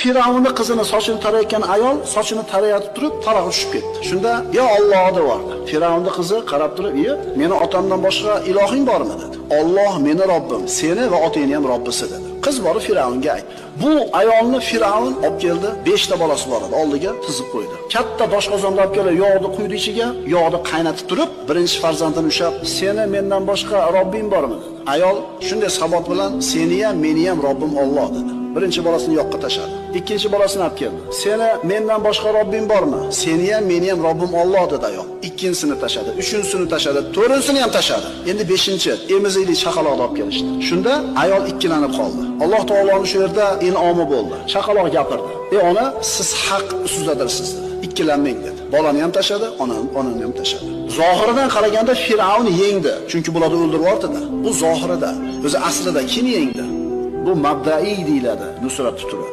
Firavunning qizini sochini tarayotgan ayol sochini tarayotib turib tarog'i tushib ketdi. Shunda "Ya Alloh" deb yubordi. Firavunning qizi qarab turib, "Iye, meni otamdan boshqa ilohing bormi?" dedi. "Alloh meni Robbim, seni va otangni ham Robbisi" dedi. Qiz borib Firavunga aytdi. Bu ayolni Firavun olib keldi, 5 ta bolasi bor edi, oldiga tizib qo'ydi. Katta doshqozonda olib kelib, yog'ni quydi ichiga, yog'ni qaynatib turib, birinchi farzandini ushlab, "Seni mendan boshqa Robbing bormi?" dedi. Ayol shunday sabot bilan, "Seni ham, meni ham Robbim Alloh" dedi. Birinchi bolasini yoqqa tashladi. Ikkinchi bolasini olib keldi. "Seni mendan boshqa Robbing bormi?" "Seni ham, meni ham Robbim Alloh" dedi ayol. Ikkinchisini tashladi, uchinchisini tashladi, to'rtinchisini ham tashladi. Endi 5-chi emizikli chaqaloqni olib kelishdi. Shunda ayol ikkilanib qoldi. Alloh taoloning shu yerda in'omi bo'ldi. Chaqaloq gapirdi. "Ey ona, siz haq ustidadirsiz" dedi. "Ikkilanmang" dedi. Bolani ham tashladi, onani ham tashladi. Zohiridan qaraganda Fir'avn yengdi, chunki bularni o'ldirib yubordi-da. Bu zohirida, o'zi aslida kim yengdi? Bu mabdaiy deyiladi nusrat turi.